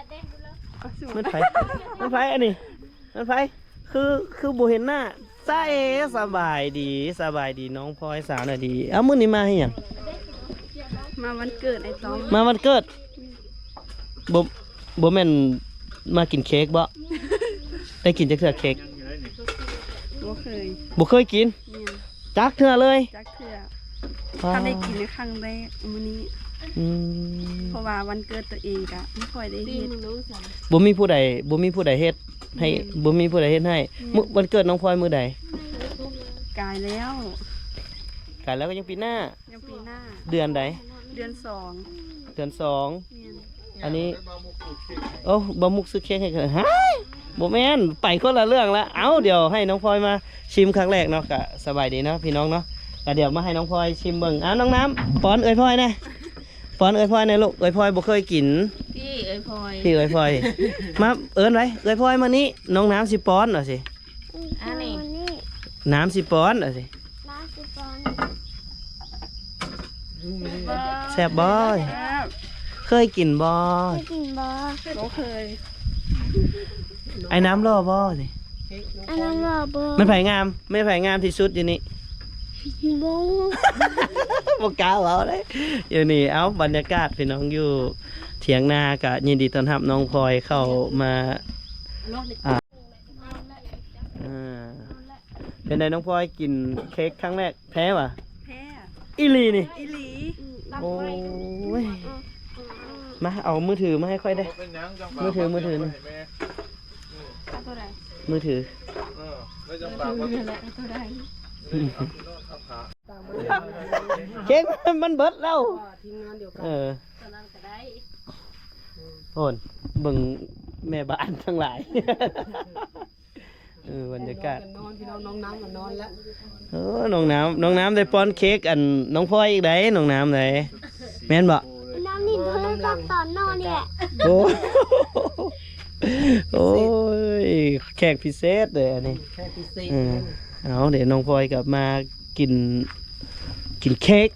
ແມ່ນໃຜ? ແມ່ນໃຜອັນນີ້? ແມ່ນໃຜ? ຄື ຄືບໍ່ເຫັນໜ້າ. ສາເອ ສະບາຍດີ, ສະບາຍດີນ້ອງພອຍ ສາວໜ້າດີ. ເອົ້າ ມື້ນີ້ມາເຮັດຫຍັງ? ມາວັນເກີດໄອ້ຕ້ອມ. ມາວັນເກີດ? ບໍ່ ບໍ່ແມ່ນມາກິນເຄ້ກບໍ? ໄດ້ກິນຈັກເທື່ອເຄ້ກ? ບໍ່ເຄີຍ. ບໍ່ເຄີຍກິນ? ແມ່ນ. ຈັກເທື່ອເລີຍ? ຈັກເທື່ອ. ວ້າ ຄັນໄດ້ກິນໃນຄັ້ງແລກມື້ນີ້. ອືມ ເພາະວ່າວັນເກີດຕົວເອງກະບໍ່ຄ່ອຍໄດ້ເຮັດ. ບໍ່ມີຜູ້ໃດ ບໍ່ມີຜູ້ໃດເຮັດໃຫ້. ແມ່ນ. ບໍ່ມີຜູ້ໃດເຮັດໃຫ້. ແມ່ນ. ມື້ ວັນເກີດນ້ອງພອຍມື້ໃດ? ກາຍແລ້ວ. ກາຍແລ້ວກໍຍັງປີໜ້າ? ຍັງປີໜ້າ. ເດືອນໃດ? ເດືອນສອງ. ເດືອນສອງ. ແມ່ນ. ອັນນີ້ ໂອ້ ບ່າວມຸກຊື້ເຄ້ກໃຫ້ກັນ. ຮະ ບໍ່ແມ່ນ ໄປຄົນລະເລື່ອງລະ. ເອົ້າ ດຽວໃຫ້ນ້ອງພອຍມາຊິມຄັ້ງແລກເນາະ. ກະສະບາຍດີເນາະພີ່ນ້ອງເນາະ. ກະດຽວມາໃຫ້ນ້ອງພອຍຊິມເບິ່ງ. ອ້າວ ນ້ອງນ້ຳ ປ້ອນເອື້ອຍພອຍແດ່ ປ້ອນເອື້ອຍພອຍແດ່ລູກ. ເອື້ອຍພອຍບໍ່ເຄີຍກິນ. ພີ່ເອື້ອຍພອຍ ພີ່ເອື້ອຍພອຍ ມາເອີ້ນໄວ້ ເອື້ອຍພອຍມານີ້ ນ້ອງນ້ຳຊິປ້ອນ ວ່າຊິ. ອັນນີ້ ນ້ຳຊິປ້ອນ ວ່າຊິ. ນ້ຳຊິປ້ອນ. ແຊບບໍ່? ແຊບ. ເຄີຍກິນບໍ່? ເຄີຍກິນບໍ່? ບໍ່ເຄີຍ. ອ້າຍນ້ຳຫຼໍ່ບໍ່ນີ້? ອ້າຍນ້ຳຫຼໍ່ບໍ່? ແມ່ນໃຜງາມ? ແມ່ນໃຜງາມທີ່ສຸດຢູ່ນີ້? ບໍ່ ບໍ່ກ້າເວົ້າເດ້ຢູ່ນີ້. ເອົ້າ ບັນຍາກາດພີ່ນ້ອງຢູ່ຖຽງນາ ກະຍິນດີຕ້ອນຮັບນ້ອງພອຍເຂົ້າມາ ອ່າ ອ່າ ເປັນໃດນ້ອງພອຍ ກິນເຄ້ກຄັ້ງແລກ ແທ້ຫວາ? ແທ້. ອີ່ຫຼີນີ້? ອີ່ຫຼີ. ໂອ້ຍ ມາເອົາມືຖືມາໃຫ້ຂ້ອຍແດ່. ບໍ່ເປັນຫຍັງ ຈັ່ງ ມືຖື ມືຖື ເອົາໂຕໃດ? ມືຖື. ເອີ ແລ້ວຈັ່ງຝາກ ເອົາໂຕໃດ? ເອີ ເອົາໂຕນັ້ນ ເອົາຜ້າ ເຄ້ກມັນເບິດແລ້ວ. ທີມງານດຽວກັນ. ເອີ ໂອ້ນ ເບິ່ງແມ່ບ້ານທັງຫຼາຍ. ເອີ ບັນຍາກາດ ນອນ ພີ່ນ້ອງ ນ້ອງນ້ຳກໍນອນແລ້ວ. ເອີ ນ້ອງນ້ຳ ນ້ອງນ້ຳໄດ້ປ້ອນເຄ້ກອັນນ້ອງພອຍອີກໃດ໋ ນ້ອງນ້ຳໃດ໋ ແມ່ນບໍ່? ນ້ຳນີ້ເພິ່ນກໍຕອນນອນນີ້ແຫຼະ. ໂອ້ ໂອ້ຍ ແຂກພິເສດເດ້ອັນນີ້ ແຂກພິເສດ. ເອີ ເອົາເດ້ ນ້ອງພອຍກໍມາກິນ ກິນເຄ້ກ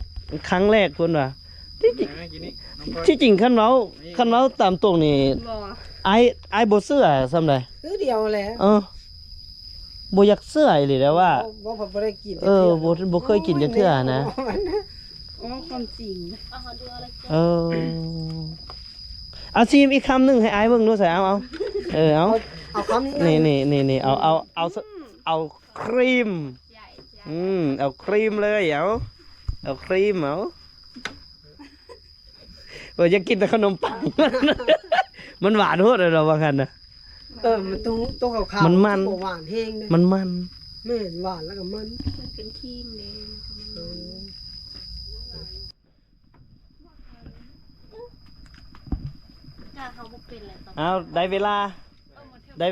ຄັ້ງແລກເພິ່ນວ່າ. ທີ່ຈິງ ທີ່ຈິງຄັນເວົ້າ ຄັນເວົ້າຕາມຕົງນີ້ ບໍ່ ອ້າຍ ອ້າຍບໍ່ເຊື່ອສ່ຳໃດ. ຄືດຽວແຫຼະ. ເອີ ບໍ່ຢາກເຊື່ອອີ່ຫຼີແລ້ວວ່າ ບໍ່ ບໍ່ ບໍ່ໄດ້ກິນ ເອີ ຈັກເທື່ອ ບໍ່ ບໍ່ເຄີຍກິນຈັກເທື່ອນະ. ໂອ້ ຄວາມຈິງ. ເອີ ເອົາຊີມອີກຄຳໜຶ່ງໃຫ້ອ້າຍເບິ່ງດູ ໃສ່ ເອົາ ເອົາ ເອີ ເອົາ ເອົາຄຳນີ້ ນີ້ ນີ້ ນີ້ ນີ້ ເອົາ ເອົາ ເອົາ ເອົາຄຣີມ ອືມ ເອົາຄຣີມເລີຍ ເອົາ ເອົາຄຣີມ ເອົາ. ເອີ ຢາກກິນແຕ່ຂະໜົມປັງ ມັນຫວານໂພດເນາະ ວ່າຊັ້ນນະ. ເອີ ມັນຕົວ ຕົວຂາວໆ ມັນມັນ ມັນບໍ່ຫວານແຮງເດ້ ມັນມັນ. ແມ່ນ ຫວານແລ້ວກໍມັນ ມັນເປັນຄຣີມເດ້. ເອີ ກະເຮົາບໍ່ເປັນແລ້ວຕອນ ອ້າວ ໄດ້ເວລາ ໄດ້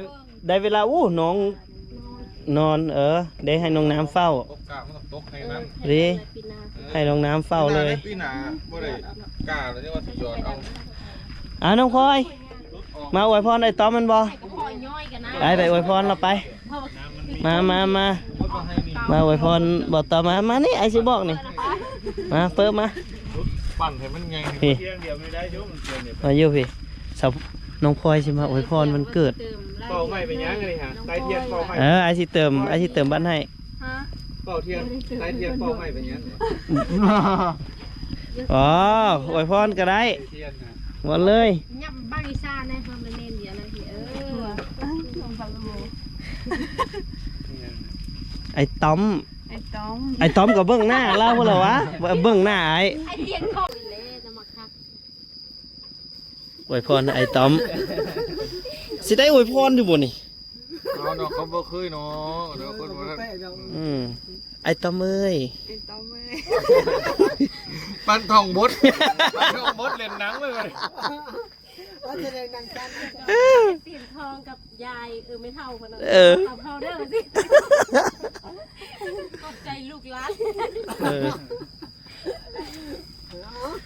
ໄດ້ເວລາ ໂອ້ ນ້ອງນອນ ເອີ ໄດ້ໃຫ້ນ້ອງນ້ຳເຝົ້າ ຕົກກະມັນກໍຕົກໃຫ້ມັນ ເດ້ ໃຫ້ນ້ອງນ້ຳເຝົ້າເລີຍ. ປີໜ້າ ປີໜ້າບໍ່ໄດ້ກະແລ້ວ ຍັງວ່າຊິຢອດເອົາ. ອ້າວ ນ້ອງພອຍ ມາອວຍພອນໄອ້ຕ້ອມແມ່ນບໍ່? ໄປ ໄປອວຍພອນລາວໄປ. ມາ ມາ ມາ ມາອວຍພອນບໍ່ຕໍ່ ມາ ມານີ້ ອ້າຍຊິບອກນີ້ ມາ ເປີດມາ ປັ່ນໃຫ້ມັນໃຫຍ່ ນີ້ ມາຢູ່ພີ້ ສາວ ນ້ອງພອຍຊິມາອວຍພອນວັນເກີດ. ເປົ່າໄມ້ເປັນຫຍັງອັນນີ້ຫະ? ໄຕ້ທຽນເປົ່າໄມ້. ເອີ ອ້າຍຊິເຕີມ ອ້າຍຊິເຕີມບັດໃຫ້. ຮະ? ເປົ່າທຽນ ໄຕ້ທຽນເປົ່າໄມ້ເປັນຫຍັງ? ອໍ ອວຍພອນກໍໄດ້ ໄຕ້ທຽນນະ ໝົດເລີຍ. ຫຍັບບັງອີສານແດ່ ເພິ່ນໄດ້ເນັ້ນຢູ່ອັນນັ້ນ. ເອີ ໄອ້ຕ້ອມ ໄອ້ຕ້ອມ ໄອ້ຕ້ອມກໍເບິ່ງໜ້າລາວພຸ້ນລະວະ ເບິ່ງໜ້າອ້າຍ. ອວຍພອນໃຫ້ອ້າຍຕ້ອມ ຊິໄດ້ອວຍພອນຢູ່ບໍ່ນີ້? ເອົາເນາະ ເຂົາບໍ່ເຄີຍເນາະ ດຽວເພິ່ນບໍ່ທັນ. ອືມ ອ້າຍຕ້ອມເອີຍ ອ້າຍຕ້ອມເອີຍ ປັນທ່ອງບົດ ປັນທ່ອງບົດເລ່ນໜັງເລີຍ. ວ່າຈະໄດ້ນັ່ງກັນ ເອີ ສີນທອງກັບຍາຍ ເອີ ແມ່ເຖົ້າເພິ່ນນະ. ເອີ ເອົາເຂົ້າເດີ ຂອບໃຈລູກຫຼານ. ເອີ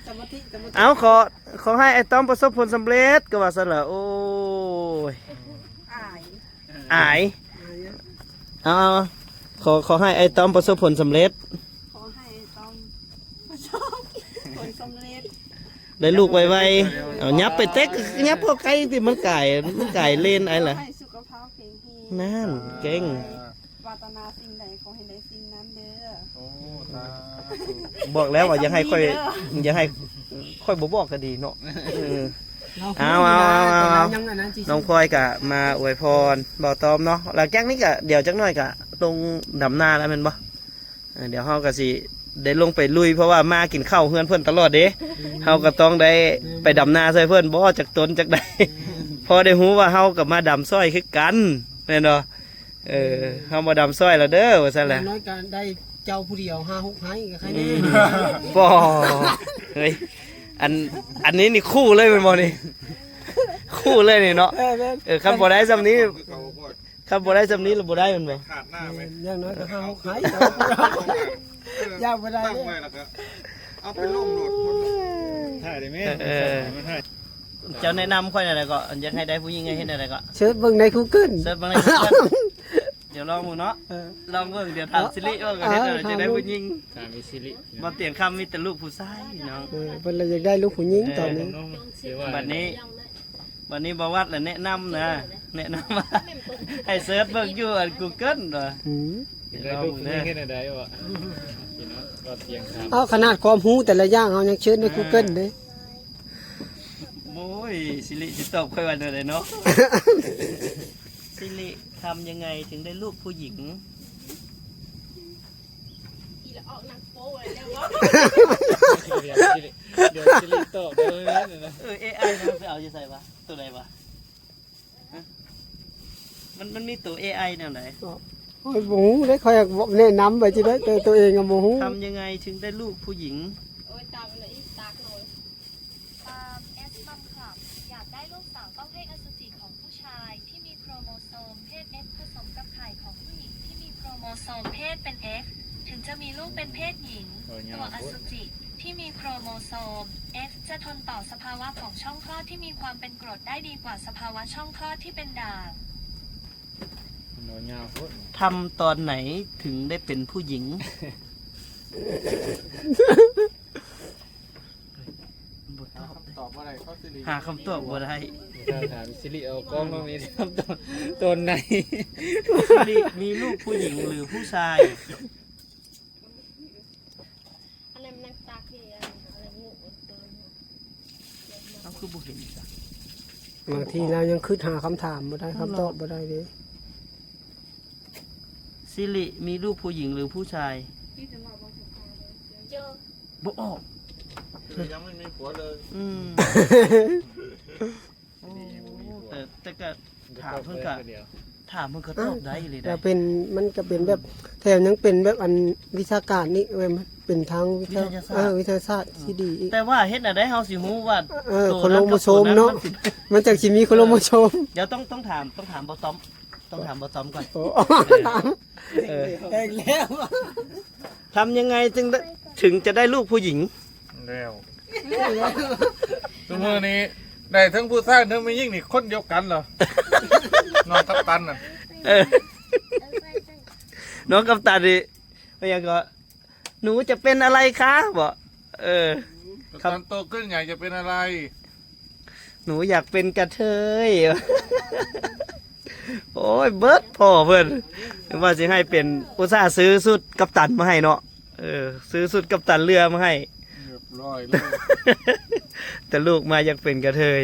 ສະມາທິ ສະມາທິ. ເອົາ ຂໍ ຂໍໃຫ້ອ້າຍຕ້ອມປະສົບຜົນສຳເລັດ ກໍວ່າຊັ້ນລະ. ໂອ້ຍ ອາຍ ອາຍ. ເອົາ ເອົາ ຂໍ ຂໍໃຫ້ອ້າຍຕ້ອມປະສົບຜົນສຳເລັດ. ຂໍໃຫ້ອ້າຍຕ້ອມປະສົບຜົນສຳເລັດ. ໄດ້ລູກໄວໆ ເອົາ ຫຍັບໄປແຕັກ ຫຍັບເຂົ້າໃກ້ຕິ ມັນກາຍ ມັນກາຍເລນໄອ້ລະ ໃຫ້ສຸຂະພາບແຂງແຮງ ນັ້ນ ເກັ່ງ ປາດຖະໜາສິ່ງໃດ ຂໍໃຫ້ໄດ້ສິ່ງນັ້ນເດີ. ໂອ້ ສາທຸ ບອກແລ້ວວ່າຢ່າໃຫ້ຂ້ອຍ ຢ່າໃຫ້ຂ້ອຍບໍ່ບອກກໍດີເນາະ. ເອີ ເອົາ ເອົາ ເອົາ ເອົາ ນ້ອງພອຍກໍມາອວຍພອນບ່າວຕ້ອມເນາະ ຫຼັງຈາກນີ້ກໍດຽວຈັກໜ້ອຍກໍລົງດຳນາແລ້ວແມ່ນບໍ່? ເອີ ດຽວເຮົາກໍຊິໄດ້ລົງໄປລຸຍ ເພາະວ່າມາກິນເຂົ້າເຮືອນເພິ່ນຕະຫຼອດເດ້. ເຮົາກໍຕ້ອງໄດ້ໄປດຳນາຊ່ອຍເພິ່ນ ບໍ່ຈັກຕົນຈັກໃດ ພໍໄດ້ຮູ້ວ່າເຮົາກໍມາດຳຊ່ອຍຄືກັນ ແມ່ນບໍ່? ເອີ ເຮົາມາດຳຊ່ອຍແລ້ວເດີ ວ່າຊັ້ນແຫຼະ. ຢ່າງນ້ອຍກໍໄດ້ເຈົ້າຜູ້ດຽວຫ້າຫົກໄຮ່ກໍໃຄແນ່. ບໍ່ ເຮີ້ຍ ອັນ ອັນນີ້ນີ້ຄູ່ເລີຍແມ່ນບໍ່ນີ້? ຄູ່ເລີຍນີ້ເນາະ. ເອີ ແມ່ນ ເອີ ຄັນບໍ່ໄດ້ຊ່ຳນີ້ ຄັນບໍ່ໄດ້ຊ່ຳນີ້ລະບໍ່ໄດ້ແມ່ນບໍ່? ຂາດໜ້າໄປ ຢ່າງນ້ອຍກໍຫ້າຫົກໄຮ່ ຢ່າບໍ່ໄດ້ ຕັ້ງໄວ້ແລ້ວກໍເອົາໄປລົງໂລດ ຖ່າຍໄດ້ແມ່. ເອີ ເຈົ້າແນະນຳຂ້ອຍແນວໃດກໍ ອັນຢາກໃຫ້ໄດ້ຜູ້ຍິງໃຫ້ເຮັດແນວໃດກໍ ເສີດເບິ່ງໃນກູເກີ້ນ ເສີດເບິ່ງໃນກູເກີ້ນ. ດຽວລອງເບິ່ງເນາະ ເອີ ລອງເບິ່ງ ດຽວຖາມຊິລິວ່າເຮັດແນວໃດ ເອີ ຈະໄດ້ຜູ້ຍິງ. ຖາມອີ່ຊິລິ ບໍ່ຕຽງຄຳມີແຕ່ລູກຜູ້ຊາຍເນາະ. ເອີ ເພິ່ນລະຢາກໄດ້ລູກຜູ້ຍິງຕອນນີ້. ບັດນີ້ ບັດນີ້ບ່າວວັດລະແນະນຳນະ ແນະນຳວ່າໃຫ້ເສີດເບິ່ງຢູ່ອັນກູເກີ້ນວ່າ ອືມ ຢາກໄດ້ລູກຜູ້ຍິງເຮັດແນວໃດວະ. ເອົາ ຂະໜາດຄວາມຮູ້ແຕ່ລະຢ່າງເຮົາຍັງເສີດໃນກູເກີ້ນເດ້. ໂອ້ຍ ຊິລິຊິຕອບຂ້ອຍວ່າແນວໃດເນາະ? ຊິລິ ທຳຍັງໄງເຖິງໄດ້ລູກຜູ້ຍິງ? ອີລະອອກໜັງໂປ້ແລ້ວບໍ່? ດຽວຊິລິ ດຽວຊິລິຕອບເດີ. ເອີ ເອໄອ ມັນໄປເອົາຢູ່ໃສວະ? ໂຕໃດວະ? ຮະ? ມັນ ມັນມີໂຕເອໄອແນວໃດ? ໂອ້ຍ ບໍ່ຮູ້ເດ້ ຂ້ອຍຢາກແນະນຳໄປຊິໄດ້ ແຕ່ໂຕເອງກໍບໍ່ຮູ້. ທຳຍັງໄງເຖິງໄດ້ລູກຜູ້ຍິງ? ໂອ້ຍ ຕາມມັນອີກຕາກໂລຍ. ຕາມ S Mom Club ຢາກໄດ້ລູກສາວຕ້ອງໃຫ້ອະສຸຈິຂອງຜູ້ຊາຍທີ່ມີໂຄຣໂມໂຊມເພດ X ຜະສົມກັບໄຂ່ຂອງຜູ້ຍິງທີ່ມີໂຄຣໂມໂຊມເພດເປັນ X ເຖິງຈະມີລູກເປັນເພດຍິງ. ໂອ້ຍ ຍາວໂພດ. ຕົວອະສຸຈິທີ່ມີໂຄຣໂມໂຊມ X ຈະທົນຕໍ່ສະພາວະຂອງຊ່ອງຄລອດທີ່ມີຄວາມເປັນກຣົດໄດ້ດີກວ່າສະພາວະຊ່ອງຄລອດທີ່ເປັນດ່າງ. ໂອ້ຍ ຍາວໂພດ. ທຳຕອນໃດເຖິງໄດ້ເປັນຜູ້ຍິງ? ບໍ່ຕອບ ຫາຄຳຕອບບໍ່ໄດ້ ເຂົາຊິລິ ຫາຄຳຕອບບໍ່ໄດ້. ຖ້າຖາມຊິລິເອົາກ້ອງນ້ອງນີ້ ທຳຕອນ ຕອນໃດ? ຊິລິມີລູກຜູ້ຍິງຫຼືຜູ້ຊາຍ? ອັນນັ້ນມັນຕາກເຮ ອັນນັ້ນງູ ເຮົາຄືບໍ່ເຫັນ? ບາງທີລາວຍັງຄິດຫາຄຳຖາມບໍ່ໄດ້ ຄຳຕອບບໍ່ໄດ້ເດ້. ຊິລິມີລູກຜູ້ຍິງຫຼືຜູ້ຊາຍ? ບໍ່ອອກ ຍັງໄມ່ມີຜົວເລີຍ. ອືມ ໂອ້ ແຕ່ ແຕ່ກະຖາມເພິ່ນກະ ຖາມເພິ່ນກະຕອບໄດ້ເລີຍ ກະເປັນ ມັນກະເປັນແບບ ແຖມຍັງເປັນແບບອັນວິຊາການອີກ ເປັນທາງວິທະ ວິທະຍາສາດ ເອີ ວິທະຍາສາດທີ່ດີອີກ. ແຕ່ວ່າເຮັດແນວໃດເຮົາຊິຮູ້ວ່າ ເອີ ໂຄໂຣໂມໂຊມເນາະ ໂຕນັ້ນກັບໂຕນັ້ນມັນຊິ ມັນຈັ່ງຊິມີໂຄໂຣໂມໂຊມ? ດຽວຕ້ອງ ຕ້ອງຖາມ ຕ້ອງຖາມບ່າວຕ້ອມ ຕ້ອງຖາມບ່າວຕ້ອມກ່ອນ. ໂອ້ ເອີ ຖາມ ເອີ ອີກແລ້ວ. ທຳຍັງໄງຈຶ່ງໄດ້ ເຖິງຈະໄດ້ລູກຜູ້ຍິງ? ແລ້ວ ຊຸມື້ນີ້ໄດ້ທັງຜູ້ຊາຍທັງແມ່ຍິງນີ້ຄົນດຽວກັນເນາະ ນ້ອງກັບຕັນນະ. ເອີ ນ້ອງກັບຕັນນີ້ ວ່າຫຍັງກໍ ໜູຈະເປັນອະໄລຄະ ບໍ? ເອີ ຕອນໂຕຂຶ້ນໃຫຍ່ຈະເປັນອະໄລ? ໜູຢາກເປັນກະເທີຍ. ໂອ້ຍ ເບິດພໍ່ເພິ່ນ ວ່າຊິໃຫ້ເປັນ ອຸດສ່າຊື້ຊຸດກັບຕັນມາໃຫ້ເນາະ. ເອີ ຊື້ຊຸດກັບຕັນເຮືອມາໃຫ້ ຮຽບຮ້ອຍເລີຍ. ແຕ່ລູກມາຢາກເປັນກະເທີຍ.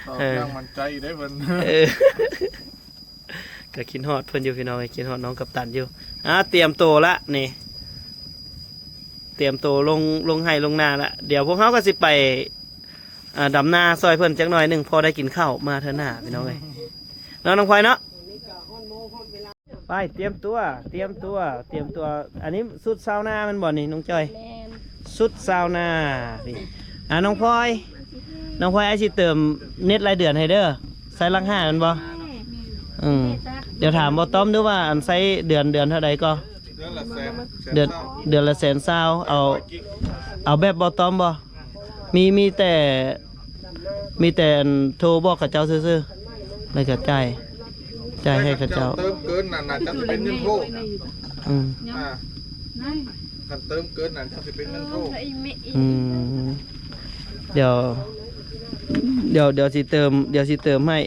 ຕອບຢ່າງໝັ້ນໃຈເດ້ເພິ່ນ. ເອີ ກໍຄິດຮອດເພິ່ນຢູ່ພີ່ນ້ອງເອີຍ ຄິດຮອດນ້ອງກັບຕັນຢູ່. ອ່າ ຕຽມໂຕລະນີ້ ຕຽມໂຕລົງ ລົງໄຮ່ລົງນາລະ. ດຽວພວກເຮົາກໍຊິໄປ ອ່າ ດຳນາຊ່ອຍເພິ່ນຈັກໜ້ອຍໜຶ່ງ ພໍໄດ້ກິນເຂົ້າມາເທື່ອໜ້າພີ່ນ້ອງເອີຍ ເນາະ ນ້ອງພອຍເນາະ. ໄປ ຕຽມຕົວ ຕຽມຕົວ ຕຽມຕົວ. ອັນນີ້ຊຸດຊາວນາແມ່ນບໍ່ນີ້ນ້ອງຈ້ອຍ? ແມ່ນ ຊຸດຊາວນານີ້. ອ່າ ນ້ອງພອຍ ນ້ອງພອຍ ອ້າຍຊິເຕີມເນັດລາຍເດືອນໃຫ້ເດີ. ໃຊ້ຫຼັກຫ້າແມ່ນບໍ່? ແມ່ນ ອືມ ດຽວຖາມບ່າວຕ້ອມດູວ່າ ອັນໃຊ້ເດືອນ ເດືອນເທົ່າໃດກໍ? ເດືອນລະແສນ ເດືອນ ເດືອນລະແສນຊາວ. ເອົາ ເອົາແບບບ່າວຕ້ອມບໍ່? ມີ ມີແຕ່ ມີແຕ່ອັນໂທບອກເຂົາເຈົ້າຊື່ໆ ແລ້ວກໍຈ່າຍ ຈ່າຍໃຫ້ເຂົາເຈົ້າ. ເຕີມເກີນນັ້ນນະ ຈັ່ງຊິເປັນເງິນໂທ. ອືມ ອ່າ ຄັນເຕີມເກີນນັ້ນ ຈັ່ງຊິເປັນເງິນໂທ. ອືມ ດຽວ ດຽວ ດຽວຊິເຕີມ ດຽວຊິເຕີມໃຫ້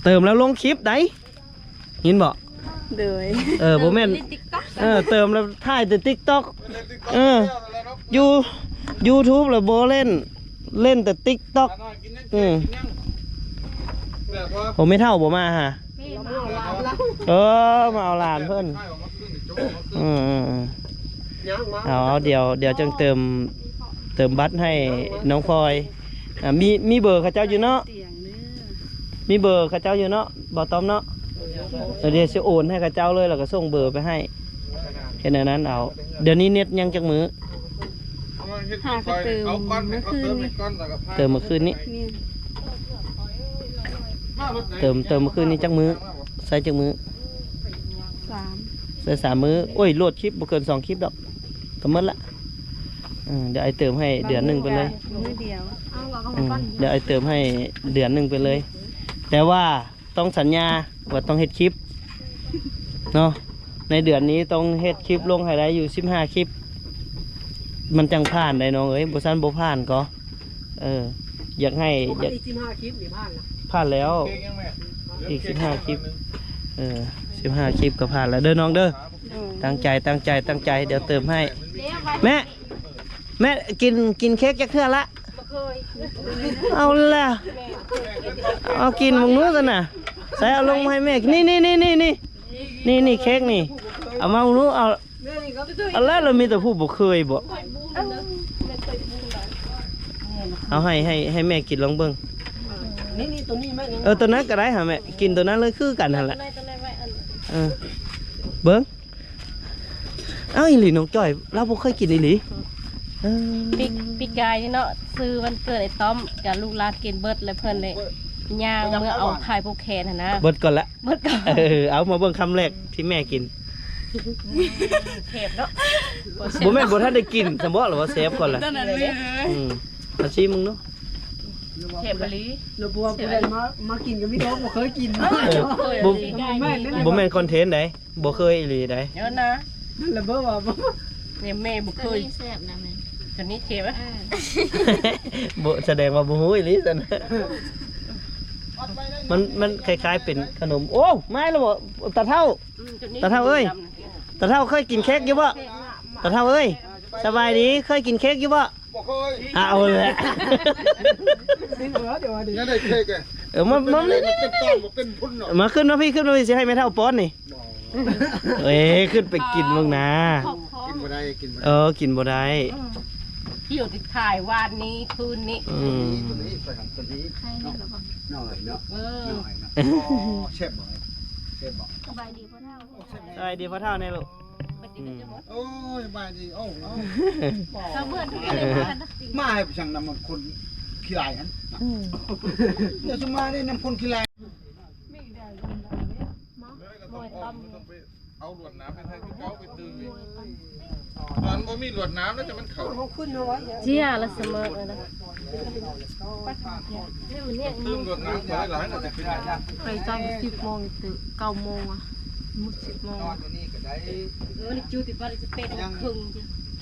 ເຕີມແລ້ວລົງຄລິບໃດ໋ ຍິນບໍ່? ໂດຍ ເອີ ບໍ່ແມ່ນ ເອີ ເຕີມແລ້ວຖ່າຍແຕ່ຕິກຕັອກ ເອີ ຢູທູບແລ້ວບໍ່ເຫຼັ້ນ ເຫຼັ້ນແຕ່ຕິກຕັອກ ອືມ ໂອ້ ແມ່ເຖົ້າບໍ່ມາຫາ ເອີ ມາເອົາຫຼານເພິ່ນ ອືມໆໆ ເອົາ ດຽວ ດຽວຈັ່ງເຕີມ ເຕີມບັດໃຫ້ນ້ອງພອຍ ອ່າ ມີ ມີເບີເຂົາເຈົ້າຢູ່ເນາະ ມີເບີເຂົາເຈົ້າຢູ່ເນາະ ບ່າວຕ້ອມເນາະ ເອີ ດຽວຊິໂອນໃຫ້ເຂົາເຈົ້າເລີຍ ແລ້ວກໍສົ່ງເບີໄປໃຫ້ ເຮັດແນວນັ້ນເອົາ ດຽວນີ້ເນັດຍັງຈັກມື້? ຫາກະເຕີມມື້ຄືນນີ້ ເຕີມມື້ຄືນນີ້ ແມ່ນ ເຕີມ ເຕີມມື້ຄືນນີ້ຈັກມື້? ໃຊ້ຈັກມື້? ສາມ ໃຊ້ສາມມື້ ໂອ້ຍ ໂຫຼດຄລິບບໍ່ເກີນສອງຄລິບດອກ ກໍໝົດລະ ເອີ ດຽວອ້າຍເຕີມໃຫ້ເດືອນໜຶ່ງໄປເລີຍ ມື້ດຽວ ອືມ ດຽວອ້າຍເຕີມໃຫ້ເດືອນໜຶ່ງໄປເລີຍ ແຕ່ວ່າ ຕ້ອງສັນຍາວ່າຕ້ອງເຮັດຄລິບເນາະ ໃນເດືອນນີ້ຕ້ອງເຮັດຄລິບລົງໃຫ້ໄດ້ຢູ່ສິບຫ້າຄລິບ ມັນຈັ່ງຜ່ານໄດ໋ນ້ອງເອີຍ ບໍ່ຊັ້ນບໍ່ຜ່ານກໍ ເອີ ຢາກໃຫ້ ເອົາ ຢາກ ອີກສິບຫ້າຄລິບນີ້ຜ່ານລະ ຜ່ານແລ້ວ ອີກສິບຫ້າຄລິບ ເອີ ສິບຫ້າຄລິບກໍຜ່ານແລ້ວເດີນ້ອງເດີ ໂດຍ ຕັ້ງໃຈ ຕັ້ງໃຈ ຕັ້ງໃຈ ດຽວເຕີມໃຫ້ ແມ່ ແມ່ກິນ ກິນເຄັກຈັກເທື່ອລະ? ບໍ່ເຄີຍ ເອົາແລ້ວ ເອົາກິນເບິ່ງດູຊັ້ນນະ ໃສ່ເອົາລົງມາໃຫ້ແມ່ ນີ້ ນີ້ ນີ້ ນີ້ ນີ້ ນີ້ ນີ້ເຄັກນີ້ ເອົາມາເບິ່ງດູ ເອົາ ເອົາແລ້ວ ລະມີແຕ່ຜູ້ບໍ່ເຄີຍບໍ? ເອົາໃຫ້ ໃຫ້ ໃຫ້ແມ່ກິນລອງເບິ່ງ ນີ້ ນີ້ ໂຕນີ້ແມ່ ເອີ ໂຕນັ້ນກໍໄດ້ຫາແມ່ ກິນໂຕນັ້ນເລີຍ ຄືກັນຫັ້ນແຫຼະ ເອີ ເບິ່ງ ເອົ້າ ອີ່ຫຼີ ນ້ອງຈ້ອຍ ລາວບໍ່ເຄີຍກິນອີ່ຫຼີ ເອີ ປີ ປີກາຍນີ້ເນາະ ຊື້ວັນເກີດອ້າຍຕ້ອມ ກະລູກຫຼານກິນເບິດ ແລ້ວເພິ່ນເລີຍຍ່າງເມືອເອົາຂາຍຜູກແຂນຫັ້ນນະ ເບິດກ່ອນລະ ເບິດກ່ອນ ເອີ ເອົາ ມາເບິ່ງຄຳແລກທີ່ແມ່ກິນ ແຊບເນາະ ບໍ່ແມ່ນບໍ່ທັນໄດ້ກິນຊັ້ນບໍ ຫຼືວ່າແຊບກ່ອນລະ ຕອນນັ້ນແມ່ນ ອືມ ມາຊີມເບິ່ງດູ ແຊບອີ່ຫຼີ ແລ້ວພວກຜູ້ໃດມາ ມາກິນກໍມີແຕ່ບໍ່ເຄີຍກິນ ເອີ ບໍ່ ບໍ່ແມ່ນຄອນເທັນໃດ ບໍ່ເຄີຍອີ່ຫຼີໃດ ເອີນະ ນັ້ນລະເບິ່ງວ່າ ນີ້ແມ່ບໍ່ເຄີຍ ໂຕນີ້ແຊບ ເອີ ບໍ່ ສະແດງວ່າບໍ່ຮູ້ອີ່ຫຼີຊັ້ນ ມັນ ມັນຄ້າຍໆເປັນຂະໜົມ ໂອ້ ມາແລ້ວບໍ ຕາເຖົ້າ ອືມ ຕາເຖົ້າເອີຍ ຕາເຖົ້າເຄີຍກິນເຄັກຢູ່ບໍ? ຕາເຖົ້າເອີຍ ສະບາຍດີ ເຄີຍກິນເຄັກຢູ່ບໍ? ບໍ່ເຄີຍ ອາ ເອົາແຫຼະ ຍັງໄດ້ເຄັກ ເອີ ມາ ມາ ເປັນຕອນບໍ່ເປັນພຸ້ນເນາະ ມາ ຂຶ້ນມາພີ້ ຂຶ້ນມາພີ້ ຊິໃຫ້ແມ່ເຖົ້າປ້ອນນີ້ ເອີຍ ຂຶ້ນໄປກິນເບິ່ງນາ ກິນບໍ່ໄດ້ ກິນບໍ່ໄດ້ ເອີ ກິນບໍ່ໄດ້ ຫິວຕິດຖ່າຍວານນີ້ຄືນນີ້ ອືມ ຕົວນີ້ ຕົວນີ້ ໜ້ອຍເນາະ ເອີ ໜ້ອຍເນາະ ແຊບບໍ່ ແຊບບໍ່ ສະບາຍດີພໍ່ເຖົ້າ ສະບາຍດີພໍ່ເຖົ້າແດ່ລູກ ອືມ ໂອ້ຍ ສະບາຍດີ ໂອ້ ເອົາ ມາໃຫ້ໄປສັ່ງນຳຄົນຂີ້ລາຍຫັ້ນ ອືມ ດຽວຊິມາໄດ້ນຳຄົນຂີ້ລາຍ ເອົາລວດໜາມໄປໃສ່ຄືເກົ່າ ໄປຕື່ມອີກ ຕອນບໍ່ມີລວດໜາມແລ້ວຈະມັນເຂົ້າ ເຈ້ຍລະສະເໝີແລ້ວນະ ຕື່ມລວດໜາມໄປຫຼາຍໆ ໜ້າຈະຂຶ້ນໄປຈັກສິບໂມງຕື່ມ ເກົ້າໂມງ ອະ ໝົດສິບໂມງ ເອີ ນີ້ຈຸດທີ່ວ່າຈະເປັນເຄິ່ງ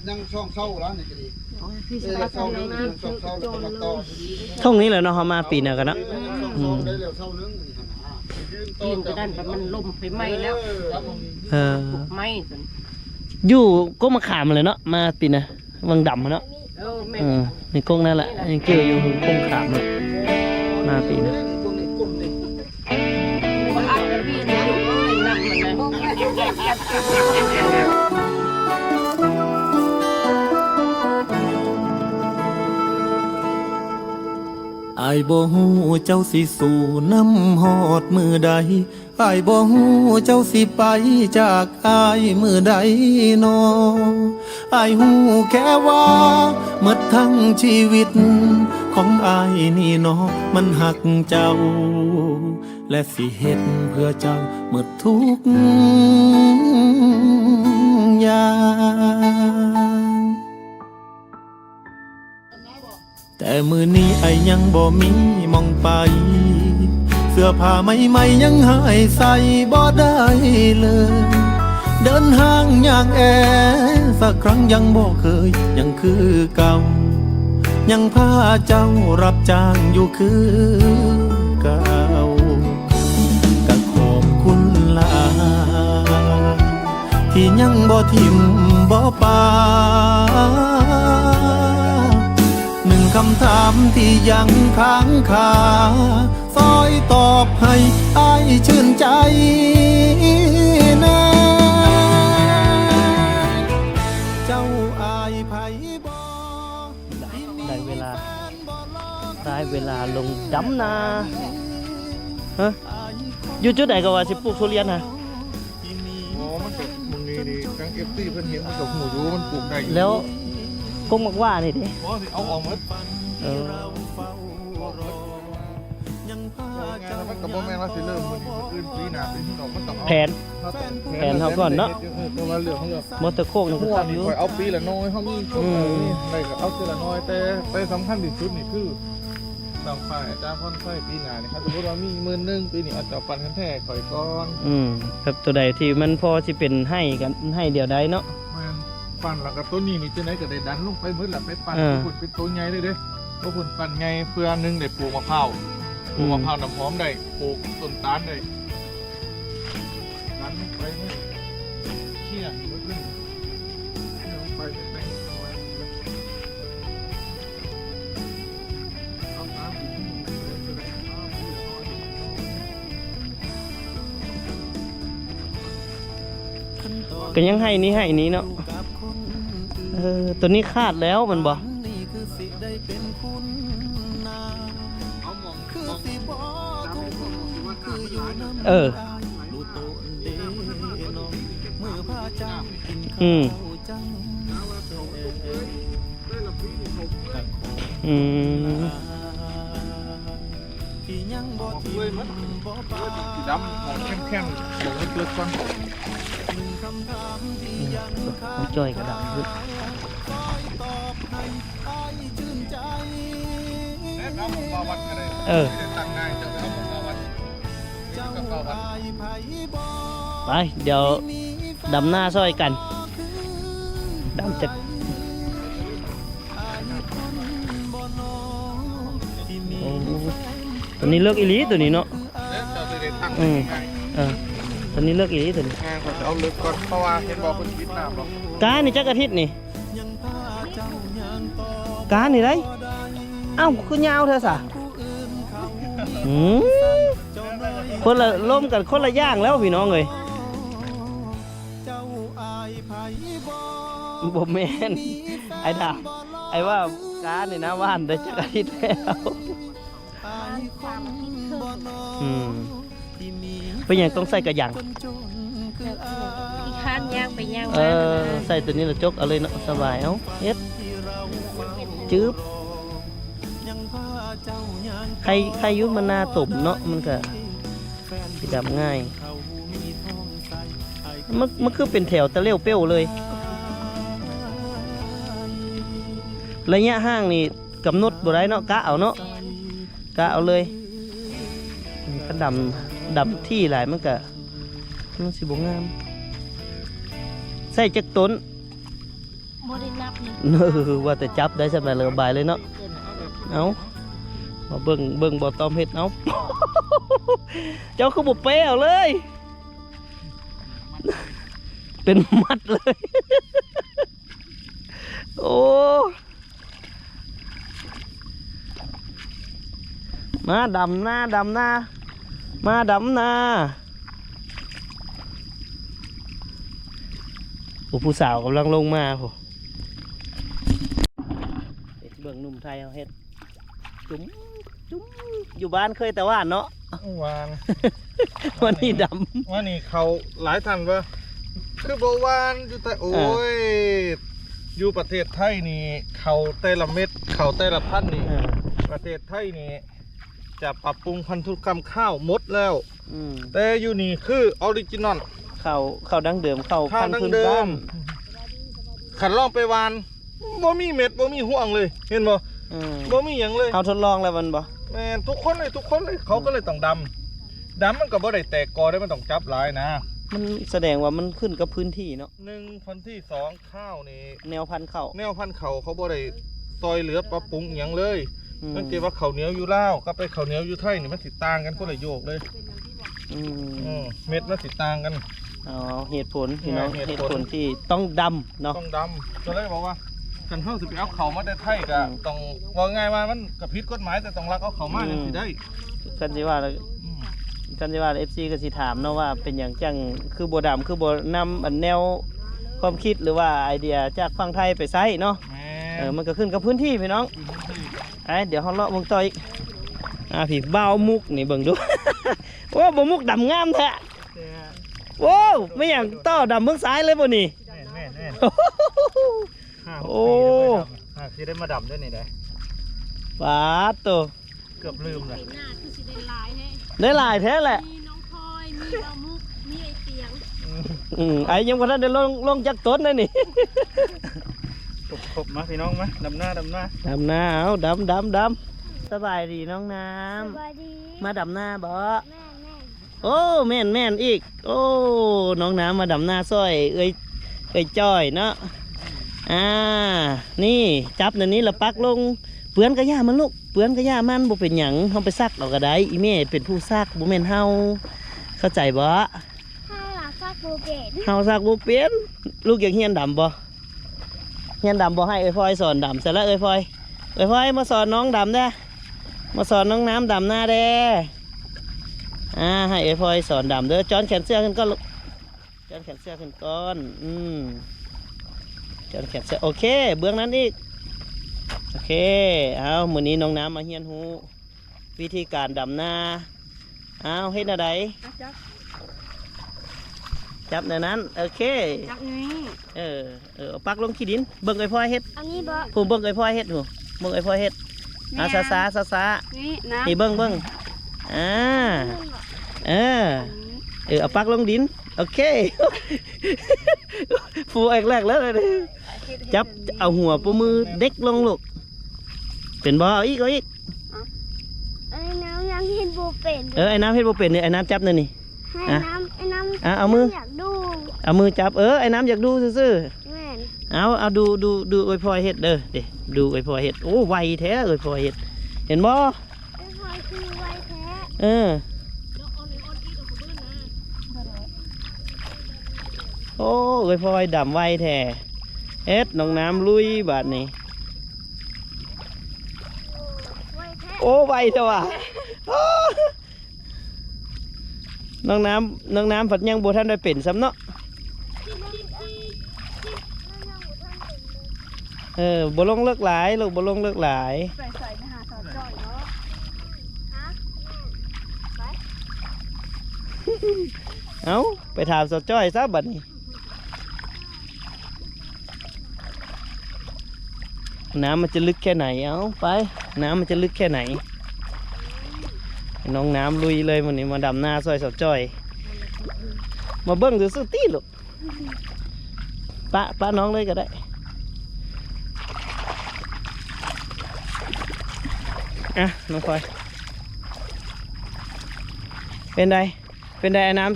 ຍັງສອງເສົາລະນີ້ກໍດີ ໂອ້ຍ ພີ່ສະບາຍດີ ເອີ ສອງເສົາ ສອງເສົາແລ້ວກໍມາຕໍ່ ທົ່ງນີ້ແຫຼະເນາະ ເຮົາມາປີໜ້າກໍເນາະ ເອີ ອືມ ປີນໄປນັ້ນ ມັນລົມໄຟໄໝ້ແລ້ວ ເອີ ໄໝ້ ຢູ່ກົກມະຂາມຫັ້ນແຫຼະເນາະ ມາປີໜ້າ ວັງດຳຫັ້ນເນາະ ເອີ ແມ່ນ ເອີ ໃນກົກນັ້ນແຫຼະ ຍັງຈື່ຢູ່ກົກມະຂາມຫັ້ນ ມາປີໜ້າ ອ້າຍບໍ່ຮູ້ເຈົ້າຊິສູ້ນຳຮອດມື້ໃດ ອ້າຍບໍ່ຮູ້ເຈົ້າຊິໄປຈາກອ້າຍມື້ໃດນໍ ອ້າຍຮູ້ແຄ່ວ່າໝົດທັງຊີວິດຂອງອ້າຍນີ້ນໍ ມັນຮັກເຈົ້າ ແລະ ຊິເຮັດເພື່ອເຈົ້າໝົດທຸກຢ່າງ. ແຕ່ມື້ນີ້ອ້າຍຍັງບໍ່ມີໝ່ອງໄປ ເສື້ອຜ້າໃໝ່ໆຍັງຫາຍໃສ່ບໍ່ໄດ້ເລີຍ ເດີນທາງຍ່າງແອ ສັກຄັ້ງຍັງບໍ່ເຄີຍ ຍັງຄືເກົ່າ ຍັງພາເຈົ້າຮັບຈ້າງຢູ່ຄືເກົ່າ ກະຂອບຄຸນຫຼາຍ ທີ່ຍັງບໍ່ຖິ້ມບໍ່ປະ ໜຶ່ງຄຳຖາມທີ່ຍັງຄ້າງຄາ ຊ່ອຍຕອບໃຫ້ອ້າຍຊື່ນໃຈແດ່ ເຈົ້າອາຍໃຜບໍ່? ໄດ້ເວລາ ໄດ້ເວລາລົງດຳນາ ຮະ ຢູ່ຈຸດໃດກໍວ່າຊິປູກທຸລຽນຫະ? ອໍ ມັນກໍ ໝ່ອງນີ້ນີ້ ທາງເອັຟຊີເພິ່ນເຫັນ ເພິ່ນກໍຮູ້ຢູ່ວ່າມັນປູກໄດ້ຢູ່ ແລ້ວກົກໝາກຫວ້ານີ້ເດ? ບໍ່ ຊິເອົາອອກໝົດ ເອີ ມັນກໍບໍ່ແມ່ນວ່າຊິເລີ່ມມື້ນີ້ມື້ອື່ນປີໜ້າ ປີນີ້ດອກ ມັນຕ້ອງເອົາ ແຜນ ເຮົາຕ້ອງ ແຜນເຮົາກ່ອນເນາະ ເຮັດຢູ່ ເອີ ແຕ່ວ່າເລື່ອງເຮົາ ໝົດແຕ່ໂຄກນີ້ຄືກັນຢູ່ ຂ້ອຍເອົາປີລະໜ່ອຍ ເຮົາມີໂຄກ ອືມ ໄດ້ກໍເອົາເທື່ອລະໜ່ອຍ ແຕ່ໄປສຳຄັນທີ່ສຸດນີ້ຄື ບັ້ງໄຟອາຈານພອນໄຊປີໜ້ານີ້ ຄັນສົມມຸດວ່າມີໝື່ນໜຶ່ງ ປີນີ້ອາດຈະປັນແທ້ໆຂ້ອຍກ່ອນ ອືມ ແບບໂຕໃດທີ່ມັນພໍຊິເປັນໄຮ່ກໍໄຮ່ດຽວໄດ້ເນາະ ແມ່ນ ປັນແລ້ວກໍໂຕນີ້ນີ້ ຈັ່ງໃດກໍໄດ້ດັນລົງໄປໝົດລະ ໄປປັນ ເອີ ພຸ້ນເປັນໂຕໃຫຍ່ເລີຍເດ້ ໂຕພຸ້ນປັນໃຫຍ່ ເພື່ອໜຶ່ງໄດ້ປູກມະພ້າວ ປູກ ອືມ ມະພ້າວນ້ຳຫອມໄດ້ ປູກຕົ້ນຕານໄດ້ ກໍຍັງໄຮ່ນີ້ໄຮ່ນີ້ເນາະ ເອີ ຕົວນີ້ຂາດແລ້ວແມ່ນບໍ່? ເອີ ອືມ ອືມ ອອກເລີຍມັນ ຊິດຳ ມອງແຄມໆ ມອງເລິກໆກ່ອນ ອືມ ຂອງຈ້ອຍກໍດຳຢູ່ ແມ່ນເອົາຂອງບ່າວວັດກໍໄດ້ ເອີ ຕັ້ງງ່າຍ ເຈົ້າໄປເອົາຂອງບ່າວວັດ ກັບບ່າວວັດ ໄປ ດຽວດຳນາຊ່ອຍກັນ ດຳຈັກ ໂອ້ ຕົວນີ້ເລິກອີ່ຫຼີຕົວນີ້ເນາະ ເອີ ຕົວນີ້ເລິກອີ່ຫຼີຕົວນີ້ ແມ່ນ ຂ້ອຍຈະເອົາເລິກກ່ອນ ເພາະວ່າເຫັນບໍ່ເພິ່ນປິດນ້ຳແລ້ວ ການີ້ຈັກອາທິດນີ້ ການີ້ໄດ໋ ເອົ້າ ຄືຍາວແທ້ສະ ອືມ ຄົນລະລົມກັນຄົນລະຢ່າງແລ້ວພີ່ນ້ອງເອີຍ. ບໍ່ແມ່ນ ອ້າຍດາ ອ້າຍວ່າການີ້ນະ ຫວ່ານໄດ້ຈັກອາທິດແລ້ວ? ປະມານສາມອາທິດເຄິ່ງ. ອືມ ເປັນຫຍັງຕ້ອງໃສ່ກະຫຍັງ? ແບບຂີ້ຄ້ານຍ່າງໄປຍ່າງມາ. ເອີ ໃສ່ໂຕນີ້ລະຈົກເອົາເລີຍເນາະ ສະບາຍ. ເອົາ ເຮັດ ເຮັດ ຈືບ ໄຄ ໄຄຢູ່ມັນໜ້າຕົມເນາະ ມັນກະຊິດຳງ່າຍ. ມັນ ມັນຄືເປັນແຖວຕະຫຼຽວເປວເລີຍ. ໄລຍະຫ່າງນີ້ກຳນົດບໍ່ໄດ້ເນາະ ກະເອົາເນາະ ກະເອົາເລີຍ. ຄັນດຳ ດຳຖີ່ຫຼາຍມັນກະ ມັນຊິບໍ່ງາມ. ໃສ່ຈັກຕົ້ນ? ບໍ່ໄດ້ນັບນະ. ເອີ ວ່າແຕ່ຈັບໄດ້ສ່ຳນັ້ນລະບາຍເລີຍເນາະ. ເອົາ ມາເບິ່ງ ເບິ່ງບ່າວຕ້ອມເຮັດ ເອົາ ເຈົ້າຄືບໍ່ແປເອົາເລີຍ? ເປັນມັດເລີຍ. ໂອ້ ມາດຳນາ ດຳນາ ມາດຳນາ. ໂອ້ ຜູ້ສາວກຳລັງລົງມາພຸ້ນ. ເບິ່ງໜຸ່ມໄທເຮົາເຮັດ ຈຸ້ມ ຈຸ້ມ ຢູ່ບ້ານເຄີຍແຕ່ຫວ່ານເນາະ ຫວ່ານ. ວັນນີ້ດຳ ວັນນີ້ເຂົ້າ ຫຼາຍທ່ານວ່າ ຄືບໍ່ຫວ່ານຢູ່ໄທ? ໂອ້ຍ ຢູ່ປະເທດໄທນີ້ ເຂົ້າແຕ່ລະເມັດ ເຂົ້າແຕ່ລະພັນນີ້ ເອີ ປະເທດໄທນີ້ ຈະປັບປຸງພັນທຸກຳຂ້າວໝົດແລ້ວ. ອືມ ແຕ່ຢູ່ນີ້ຄືອໍຣິຈິນອນ ເຂົ້າ ເຂົ້າດັ້ງເດີມ ເຂົ້າ ເຂົ້າພັນພື້ນບ້ານ. ຄັນລອງໄປຫວ່ານ ບໍ່ມີເມັດ ບໍ່ມີຮວງເລີຍ ເຫັນບໍ່? ອືມ ບໍ່ມີຫຍັງເລີຍ. ເຮົາທົດລອງແລ້ວແມ່ນບໍ່? ແມ່ນ ທຸກຄົນເລີຍ ທຸກຄົນເລີຍ ເຂົາກໍເລີຍຕ້ອງດຳ. ດຳມັນກໍບໍ່ໄດ້ແຕກກໍໄດ້ ມັນຕ້ອງຈັບຫຼາຍນະ. ມັນສະແດງວ່າມັນຂຶ້ນກັບພື້ນທີ່ເນາະ. ໜຶ່ງ ພັນທີສອງ ຂ້າວນີ້ ແນວພັນເຂົ້າ ແນວພັນເຂົ້າ ເຂົາບໍ່ໄດ້ ຊ່ອຍເຫຼືອປັບປຸງອີ່ຫຍັງເລີຍ. ອືມ ສັງເກດວ່າເຂົ້າໜຽວຢູ່ລາວກັບໄປເຂົ້າໜຽວຢູ່ໄທນີ້ ມັນຊິຕ່າງກັນຄົນລະໂຍກເລີຍ. ອືມ ເອີ ເມັດມັນຊິຕ່າງກັນ. ອໍ ເຫດຜົນພີ່ນ້ອງ ເຫດຜົນ ເຫດຜົນທີ່ຕ້ອງດຳເນາະ ຕ້ອງດຳ. ກໍເລີຍບອກວ່າ ຄັນເຮົາຊິໄປເອົາເຂົ້າມາແຕ່ໄທ ກໍ ອືມ ຕ້ອງ ເວົ້າງ່າຍວ່າມັນກໍຜິດກົດໝາຍ ແຕ່ຕ້ອງລັກເອົາເຂົ້າມາ ອືມ ຈັ່ງຊິໄດ້. ຄັນຊິວ່າ ອືມ ຄັນຊິວ່າ ເອັຟຊີ ກໍຊິຖາມເນາະວ່າ ເປັນຫຍັງຈັ່ງຄືບໍ່ດຳ ຄືບໍ່ນຳອັນແນວຄວາມຄິດ ຫຼືວ່າໄອເດຍຈາກຝັ່ງໄທໄປໃຊ້ເນາະ. ແມ່ນ ເອີ ມັນກໍຂຶ້ນກັບພື້ນທີ່ພີ່ນ້ອງ. ຂຶ້ນກັບພື້ນທີ່. ໄປ ດຽວເຮົາເລາະເບິ່ງຕໍ່ອີກ. ອ່າ ພີ່ບ່າວມຸກນີ້ເບິ່ງດູ. ໂອ້ ບ່າວມຸກດຳງາມແທ້. ໂອ້ ແມ່ນຫຍັງຕໍ່ດຳເບິ່ງຊາຍເລີຍບໍ່ນີ້? ແມ່ນໆໆ. ຫ້າຫົກ ໂອ້ ປີແລ້ວບໍ່ໄດ້ດຳ ຫາກຊິໄດ້ມາດຳເດ້ນີ້ເດ້. ປາດໂຕ ເກືອບລືມແລ້ວ. ປີໜ້າຄືຊິໄດ້ຫຼາຍແຮງ ໄດ້ຫຼາຍແທ້ແຫຼະ. ມີນ້ອງພອຍ ມີບ່າວມຸກ ມີໄອ້ຕຽງ. ອືມ ອືມ ໄອ້ຍັງບໍ່ທັນໄດ້ລົງ ລົງຈັກຕົນເດ້ນີ້. ຄົບໆ ມາພີ່ນ້ອງ ມາ ດຳນາ ດຳນາ ດຳນາ. ເອົາ ດຳ ດຳ ດຳ. ສະບາຍດີນ້ອງນ້ຳ. ສະບາຍດີ. ມາດຳນາບໍ? ແມ່ນໆ. ໂອ້ ແມ່ນໆອີກ. ໂອ້ ນ້ອງນ້ຳມາດຳນາຊ່ອຍເອື້ອຍ ເອື້ອຍຈ້ອຍເນາະ. ອ່າ ນີ້ ຈັບແນວນີ້ລະປັກລົງ. ເປື້ອນກະຢ່າມັນລູກ ເປື້ອນກະຢ່າມັນ ບໍ່ເປັນຫຍັງ ເຮົາໄປຊັກເອົາກະໄດ້. ອີ່ແມ່ເປັນຜູ້ຊັກ ບໍ່ແມ່ນເຮົາ ເຂົ້າໃຈບໍ່? ເຮົາລະຊັກບໍ່ເປັນ ເຮົາຊັກບໍ່ເປັນ. ລູກຢາກຮຽນດຳບໍ່? ຮຽນດຳບໍ່? ໃຫ້ເອື້ອຍພອຍສອນດຳ. ໃສລະເອື້ອຍພອຍ? ເອື້ອຍພອຍມາສອນນ້ອງດຳແດ່ ມາສອນນ້ອງນ້ຳດຳນາແດ່. ອ່າ ໃຫ້ເອື້ອຍພອຍສອນດຳເດີ. ຈອນແຂນເສື້ອຂຶ້ນກ່ອນລູກ ຈອນແຂນເສື້ອຂຶ້ນກ່ອນ. ອືມ ຈອນແຂນເສື້ອ. ໂອເຄ ເບື້ອງນັ້ນອີກ. ໂອເຄ ເອົາ ມື້ນີ້ນ້ອງນ້ຳມາຮຽນຮູ້ ວິທີການດຳນາ. ອ້າວ ເຮັດແນວໃດ? ຈັບ ຈັບແນວນັ້ນ. ໂອເຄ ຈັບນີ້. ເອີ ເອີ ເອົາປັກລົງຂີ້ດິນ. ເບິ່ງເອື້ອຍພອຍເຮັດ. ອັນນີ້ບໍ? ຜູ້ເບິ່ງເອື້ອຍພອຍເຮັດ ຜູ້ເບິ່ງເອື້ອຍພອຍເຮັດ. ອ່າ ຊ້າໆ ຊ້າໆ. ນີ້ນະ ນີ້ເບິ່ງ ເບິ່ງ. ອ່າ ນີ້ບໍ? ເອີ ອັນນີ້ ເອີ ເອົາປັກລົງດິນ. ໂອເຄ ຟູແອກແລກແລ້ວນີ້. ຈັບ ເອົາຫົວໂປ້ມືເດັກລົງລູກ. ເປັນບໍ່? ເອົາອີກ ເອົາອີກ. ອ້າຍນ້ຳຍັງເຮັດບໍ່ເປັນ. ເອີ ອ້າຍນ້ຳເຮັດບໍ່ເປັນນີ້. ອ້າຍນ້ຳຈັບແນວນີ້. ອ້າຍນ້ຳ ອ້າຍນ້ຳ ອ່ະ ເອົາມື ຢາກດູ ເອົາມືຈັບ. ເອີ ອ້າຍນ້ຳຢາກດູຊື່ໆ. ແມ່ນ. ເອົາ ເອົາ ດູ ດູ ດູເອື້ອຍພອຍເຮັດເດີ. ເດ ດູເອື້ອຍພອຍເຮັດ. ໂອ້ ໄວແທ້ເອື້ອຍພອຍເຮັດ ເຫັນບໍ່? ເອື້ອຍພອຍຄືໄວແທ້. ເອີ ໂອ້ ເອື້ອຍພອຍດຳໄວແທ້. ເຮັດ ນ້ອງນ້ຳລຸຍບາດນີ້. ໂອ້ ໄວແທ້. ໂອ້ ໄວແທ້ວ່າ. ໂອ້ ນ້ອງນ້ຳ ນ້ອງນ້ຳພັດຍັງບໍ່ທັນໄດ້ເປັນຊ້ຳເນາະ. ເອີ ບໍ່ລົງເລິກຫຼາຍລູກ ບໍ່ລົງເລິກຫຼາຍ. ໄປໃສ? ໄປຫາສາວຈ້ອຍເນາະ. ຮະ? ໄປ ເອົ້າ ໄປຖາມສາວຈ້ອຍຊະບັດນີ້. ນ້ຳມັນຈະລຶກແຄ່ໄຫນ? ເອົາ ໄປ ນ້ຳມັນຈະລຶກແຄ່ໄຫນ? ນ້ອງນ້ຳລຸຍເລີຍມື້ນີ້ ມາດຳນາຊ່ອຍສາວຈ້ອຍ. ມາເບິ່ງຊື່ໆຕິລູກ. ປະ ປະນ້ອງເລີຍກໍໄດ້. ອ່ະ ນ້ອງພອຍ ເປັນໃດ? ເປັນໃດອ້າຍນ້ຳ?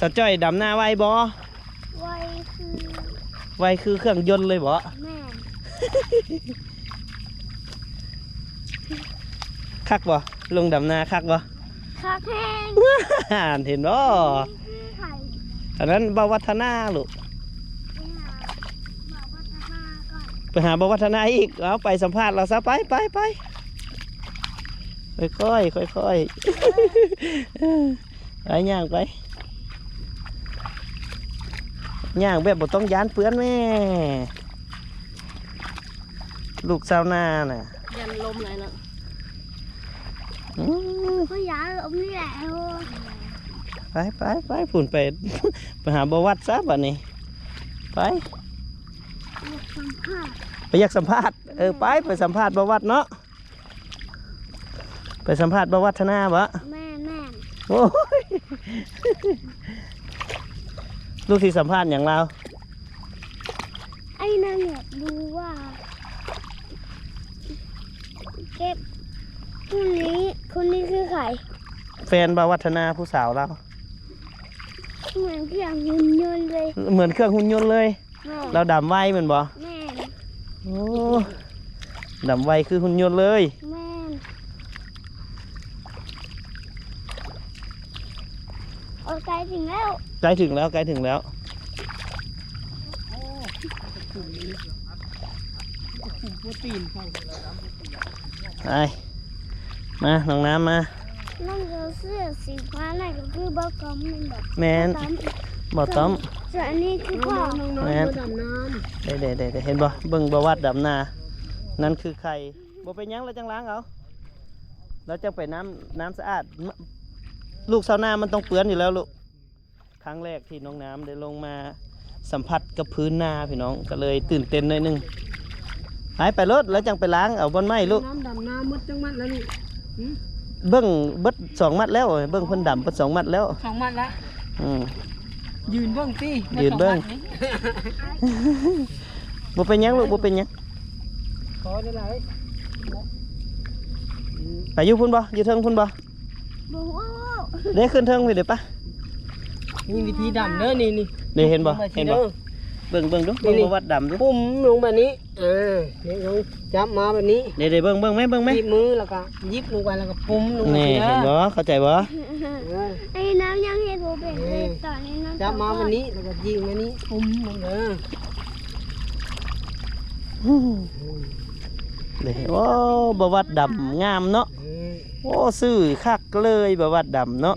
ສາວຈ້ອຍດຳນາໄວບໍ່? ໄວຄື ໄວຄືເຄື່ອງຍົນເລີຍບໍ່? ແມ່ນ. ຄັກບໍ່? ລົງດຳນາຄັກບໍ່? ຄັກແຮງ. ຫັ້ນເຫັນບໍ່? ອັນນັ້ນບ່າວວັດທະນາລູກ. ໄປຫາບ່າວວັດທະນາກ່ອນ. ໄປຫາບ່າວວັດທະນາອີກ. ເອົາ ໄປສຳພາດລາວຊະ. ໄປ ໄປ ໄປ. ຄ່ອຍໆ ຄ່ອຍໆ ໄປ ຍ່າງໄປ ຍ່າງແບບບໍ່ຕ້ອງຢ້ານເປື້ອນແມ້ ລູກຊາວນານະ. ຢ້ານລົມຫຼາຍເນາະ. ອືມ ບໍ່ຢ້ານລົມນີ້ແຫຼະ. ໄປ ໄປ ໄປ ພຸ້ນໄປ ໄປຫາບ່າວວັດຊະບັດນີ້. ໄປ ຢາກສຳພາດ ໄປຢາກສຳພາດ. ເອີ ໄປ ໄປສຳພາດບ່າວວັດເນາະ. ໄປສຳພາດບ່າວວັດທະນາບໍ? ແມ່ນໆ. ໂອ້ຍ ລູກຊິສຳພາດຫຍັງລາວ? ອ້າຍນ້ຳຢາກຮູ້ວ່າ ເກັບ ຄົນນີ້ ຄົນນີ້ຄືໃຜ? ແຟນບ່າວວັດທະນາ ຜູ້ສາວລາວ. ເໝືອນເຄື່ອງຫຸ່ນຍົນເລີຍ. ເໝືອນເຄື່ອງຫຸ່ນຍົນເລີຍ. ແມ່ນ. ລາວດຳໄວແມ່ນບໍ່? ແມ່ນ. ໂອ້ ດຳໄວຄືຫຸ່ນຍົນເລີຍ. ແມ່ນ. ໂອ້ ໃກ້ເຖິງແລ້ວ ໃກ້ເຖິງແລ້ວ ໃກ້ເຖິງແລ້ວ. ໂອ້ ໂປຣຕີນເຂົາ. ໄປ ມາ ນ້ອງນ້ຳມາ. ນ້ອງເຈົ້າເສື້ອສີຟ້ານັ້ນກໍຄືບ່າວຕ້ອມແມ່ນບໍ່? ແມ່ນ ບ່າວຕ້ອມ. ສ່ວນອັນນີ້ຄືພໍ່. ແມ່ນ. ດຳນ້ຳ. ເດ້ໆໆ ເຫັນບໍ່? ເບິ່ງປະຫວັດດຳນາ ນັ້ນຄືໄຂ່. ບໍ່ເປັນຫຍັງ ລາວຈັ່ງລ້າງເອົາ ລາວຈັ່ງໄປ ນ້ຳ ນ້ຳສະອາດ. ລູກຊາວນາມັນຕ້ອງເປື້ອນຢູ່ແລ້ວລູກ. ຄັ້ງແລກທີ່ນ້ອງນ້ຳໄດ້ລົງມາສຳຜັດກັບພື້ນນາພີ່ນ້ອງ ກໍເລີຍຕື່ນເຕັ້ນໜ້ອຍໜຶ່ງ. ໄປ ໄປໂລດ ແລ້ວຈັ່ງໄປລ້າງເອົາບ່ອນໃໝ່ລູກ. ນ້ຳດຳນາໝົດຈັກມັດແລ້ວລູກ? ຫື? ເບິ່ງເບິດສອງມັດແລ້ວ ເບິ່ງເພິ່ນດຳເບິດສອງມັດແລ້ວ. ສອງມັດລະ. ອືມ. ຢືນເບິ່ງຕິ ຢືນເບິ່ງ. ບໍ່ເປັນຫຍັງລູກ ບໍ່ເປັນຫຍັງ. ຂໍໄດ້ຫຼາຍ. ໄປຢູ່ພຸ້ນບໍ່? ຢູ່ເທິງພຸ້ນບໍ່? ບໍ່ຮູ້. ເດ້ ຂຶ້ນເທິງພີ້ເດ້ປະ. ນີ້ວິທີດຳເດີ ນີ້ໆ. ເດ້ ເຫັນບໍ່? ເຫັນບໍ່? ເບິ່ງ ເບິ່ງດູ ເບິ່ງປະຫວັດດຳດູ. ປຸ້ມລົງແບບນີ້. ເອີ ນີ້ ຈັບມາແບບນີ້. ເດ້ໆ ເບິ່ງ ເບິ່ງແມ ເບິ່ງແມ. ຈີບມື ແລ້ວກໍຍິບລົງໄປ ແລ້ວກໍປຸ້ມລົງ. ນີ້ ເຫັນບໍ່? ເຂົ້າໃຈບໍ່? ເອີ ໄອ້ນ້ຳຍັງເຮັດບໍ່ເປັນເລີຍ. ນີ້ ຕອນນີ້ນ້ຳ ຈັບມາແບບນີ້ ແລ້ວກໍຍິງມານີ້ ປຸ້ມລົງເດີ. ເດ້ ໂອ້ ປະຫວັດດຳງາມເນາະ. ເອີ ໂອ້ ຊື່ຄັກເລີຍ ປະຫວັດດຳເນາະ.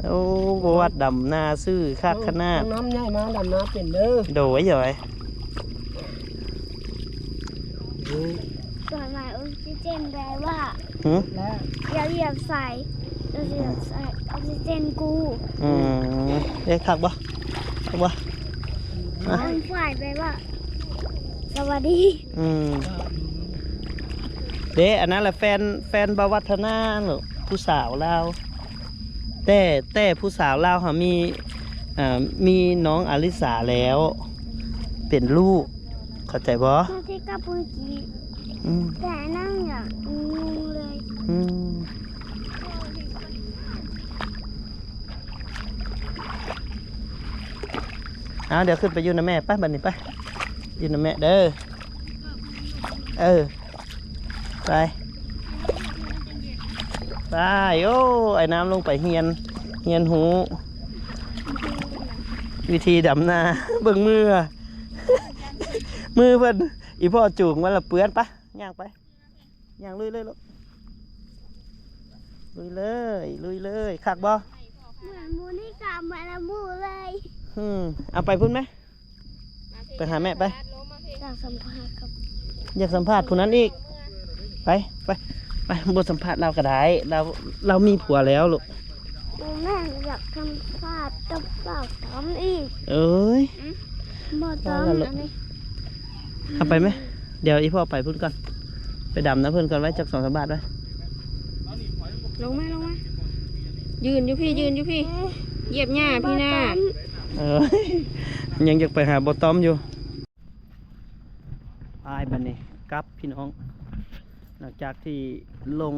ເອີ ໂອ້ ປະຫວັດດຳນາຊື່ຄັກຂະໜາດ. ນ້ອງນ້ຳໃຫຍ່ມາດຳນາເປັນເດີ. ໂດຍ ໂດຍ. ສ່ວນຫຼາຍອົກຊີເຈນແປວ່າ ຫື? ຢ່າຫຼຽບໃສ່ ຢ່າຫຼຽບໃສ່ ອົກຊີເຈນກູ. ອືມ ເດ້ ຄັກບໍ່? ຄັກບໍ່? ອາ ຄົນຝ່າຍແປວ່າ ສະຫວັດດີ. ອືມ ເດ້ ອັນນັ້ນລະແຟນ ແຟນບ່າວວັດທະນາເນາະ ຜູ້ສາວລາວ. ແຕ່ ແຕ່ຜູ້ສາວລາວຫາມີ ເອີ ມີນ້ອງອາລິສາແລ້ວ ເປັນລູກ ເຂົ້າໃຈບໍ່? ທີ່ກັບເມື່ອກີ້. ອືມ ແຕ່ນັ້ນຍັງງງເລີຍ. ອືມ ເອົາ ດຽວຂຶ້ນໄປຢູ່ນຳແມ່ ໄປ ບັດນີ້ໄປ ຢູ່ນຳແມ່ເດີ. ເອີ ໄປ ໄປ. ໂອ້ ໄອ້ນ້ຳລົງໄປຮຽນ ຮຽນຮູ້ວິທີດຳນາ. ເບິ່ງມື ມືເພິ່ນ ອີ່ພໍ່ຈູງມັນລະເປື້ອນ. ໄປ ຍ່າງໄປ ຍ່າງລຸຍເລີຍລູກ ລຸຍເລີຍ ລຸຍເລີຍ. ຄັກບໍ່? ເໝືອນໝູນີ້ກະເໝືອນໝູເລີຍ. ອືມ ເອົາໄປພຸ້ນແມ ໄປຫາແມ່ໄປ. ຢາກສຳພາດກັບ ຢາກສຳພາດຜູ້ນັ້ນອີກ. ໄປ ໄປ ໄປ ບໍ່ສຳພາດລາວກໍໄດ້ ລາວ ລາວມີຜົວແລ້ວລູກ. ແມ່ຢາກສຳພາດກັບບ່າວຕ້ອມອີກ. ເອີຍ ບ່າວຕ້ອມ ອັນນີ້ ເອົາໄປແມ. ດຽວອີ່ພໍ່ໄປພຸ້ນກ່ອນ ໄປດຳນຳເພິ່ນກ່ອນ ໄວ້ຈັກສອງສາມບາດໄວ້. ລົງມາ ລົງມາ ຢືນຢູ່ພີ້ ຢືນຢູ່ພີ້ ຢຽບຫຍ້າພີ້ນາ. ເອີ ຍັງຢາກໄປຫາບ່າວຕ້ອມຢູ່. ໄປ ບັດນີ້ກັບພີ່ນ້ອງ ຫຼັງຈາກທີ່ລົງ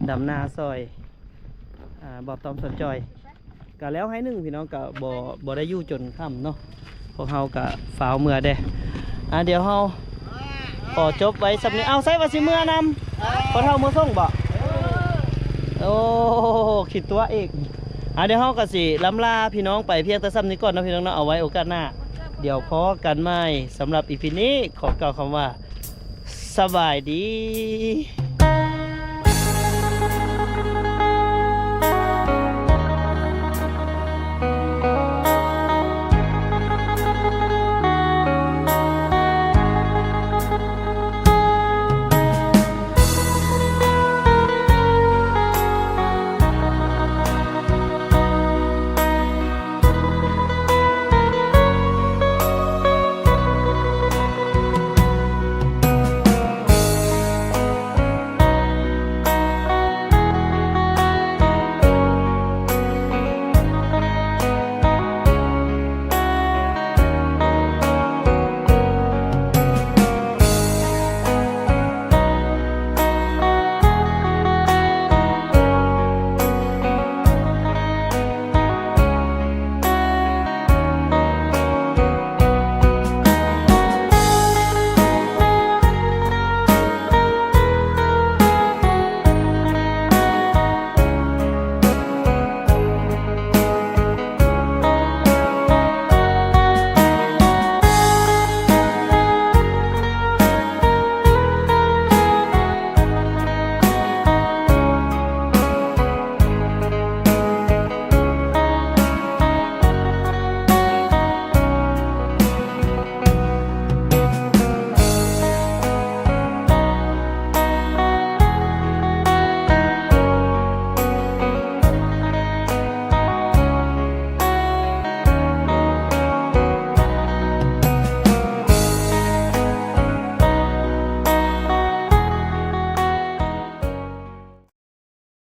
ດຳນາຊ່ອຍ ອາ ບ່າວຕ້ອມສາວຈ້ອຍ ກະແລ້ວໄຮ່ໜຶ່ງພີ່ນ້ອງ ກະບໍ່ ບໍ່ໄດ້ຢູ່ຈົນຄ່ຳເນາະ ພວກເຮົາກະຟ້າວເມືອແດ່. ອາ ດຽວເຮົາຂໍຈົບໄວ້ສ່ຳນີ້. ເອົ້າ ໃສວ່າຊິເມືອນຳ ພໍ່ເຖົ້າເມືອສົ່ງບໍ? ໂອ້ ຄິດຕົວະອີກ. ອາ ດຽວເຮົາກະຊິລ່ຳລາພີ່ນ້ອງໄປພຽງແຕ່ສ່ຳນີ້ກ່ອນເນາະພີ່ນ້ອງເນາະ ເອົາໄວ້ໂອກາດໜ້າ ດຽວພໍ້ກັນໃໝ່. ສຳລັບອີພີນີ້ຂໍກ່າວຄຳວ່າ ສະບາຍດີ.